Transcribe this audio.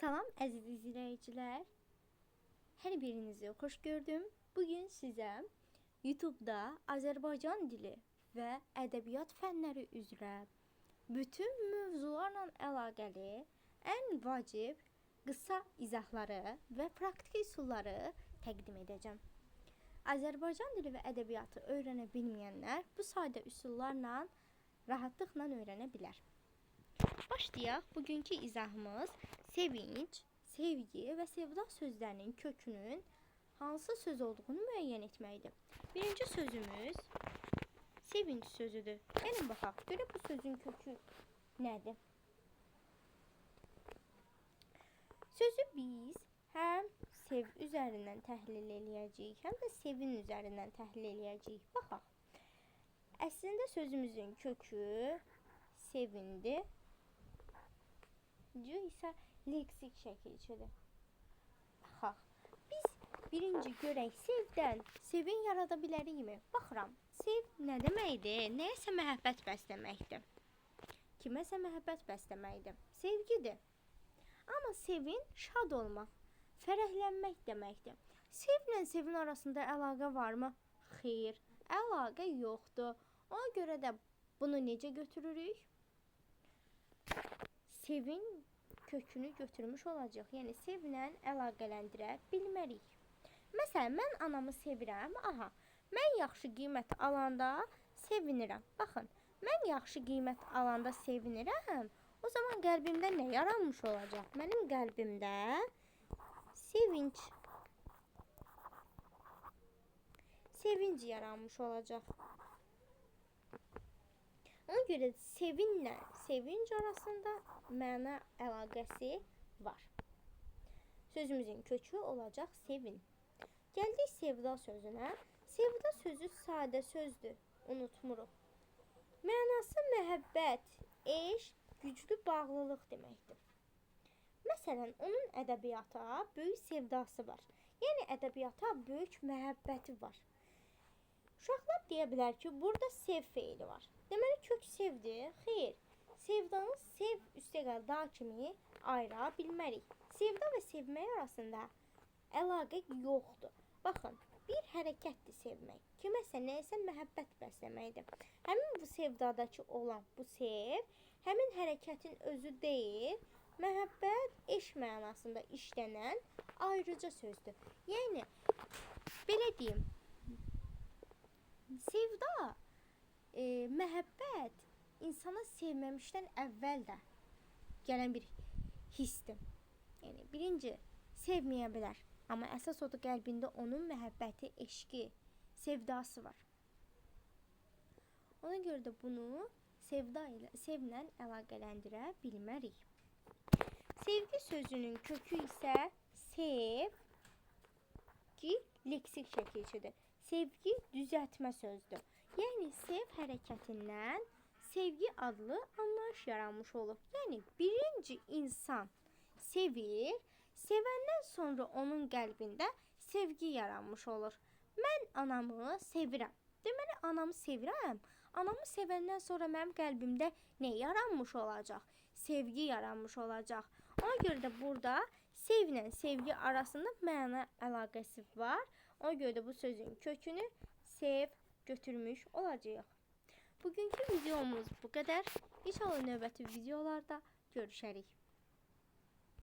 Salam əziz izləyicilər. Hər birinizi xoş gördüm. Bugün sizə YouTube-da Azərbaycan dili və ədəbiyyat fənləri üzrə bütün mövzularla əlaqəli ən vacib qısa izahları və praktiki üsulları təqdim edəcəm. Azərbaycan dili və ədəbiyyatı öyrənə bilməyənlər bu sadə üsullarla rahatlıqla öyrənə bilər. Başlayaq. Bugünkü izahımız sevinç, sevgi və sevda sözlərinin kökünün hansı söz olduğunu müəyyən etməkdir. Birinci sözümüz sevinç sözüdür. Gəlin baxaq, görək bu sözün kökü nədir? Sözü biz həm sev üzərindən təhlil eləyəcəyik, həm də sevin üzərindən təhlil eləyəcəyik. Baxaq. Əslində sözümüzün kökü sevindir. C isə leksik şəkilçidir. Baxaq. Biz birinci görək sevdən sevin yarada bilərikmi? Baxıram. Sev nə deməkdir? Nəyəsə məhəbbət bəsləməkdir. Kiməsə məhəbbət bəsləməkdir. Sevgidir. Amma sevin şad olmaq, fərəhlənmək deməkdir. Sevlə sevin arasında əlaqə varmı? Xeyr, əlaqə yoxdur. Ona görə də bunu necə götürürük? Sevin kökünü götürmüş olacaq. Yəni sevlə əlaqələndirə bilmərik. Məsələn, mən anamı sevirəm. Aha, mən yaxşı qiymət alanda sevinirəm. Baxın, mən yaxşı qiymət alanda sevinirəm. O zaman qəlbimdə nə yaranmış olacaq? Mənim qəlbimdə sevinç. Sevinc yaranmış olacaq. Ona görə sevinlə sevinc arasında məna əlaqəsi var. Sözümüzün kökü olacaq sevin. Gəldik sevda sözünə. Sevda sözü sadə sözdür, unutmuruq. Mənası məhəbbət, eşq, güclü bağlılıq deməkdir. Məsələn, onun ədəbiyyata böyük sevdası var. Yəni ədəbiyyata böyük məhəbbəti var. Uşaqlar deyə bilər ki, burada sev feili var. Deməli kök sevdir. Xeyr. Sevdanı sev üstəgəl da kimi ayıra bilmərik. Sevda və sevmək arasında əlaqə yoxdur. Baxın, bir hərəkətdir sevmək. Kiməsə nəyəsə məhəbbət bəsləməkdir. Həmin bu sevdadakı olan bu sev, həmin hərəkətin özü deyil, məhəbbət eşq mənasında işlənən ayrıca sözdür. Yəni, belə deyim, sevda, məhəbbət insana sevməmişdən əvvəl də gələn bir hissdir. Yəni, birinci, sevməyə bilər. Amma əsas odur qəlbində onun məhəbbəti, eşqi, sevdası var. Ona görə də bunu sevda ilə, sevlə əlaqələndirə bilmərik. Sevgi sözünün kökü isə sevgi leksik şəkilçidir. Sevgi düzəltmə sözdür. Yəni sev hərəkətindən sevgi adlı anlayış yaranmış olur. Yəni birinci insan sevir, sevəndən sonra onun qəlbində sevgi yaranmış olur. Mən anamı sevirəm. Deməli anamı sevirəm. Anamı sevəndən sonra mənim qəlbimdə nə yaranmış olacaq? Sevgi yaranmış olacaq. Ona görə də burada sevlə sevgi arasında məna əlaqəsi var. Ona görə də bu sözün kökünü sev götürmüş olacağıq. Bugünkü videomuz bu qədər. İnşallah növbəti videolarda görüşərik.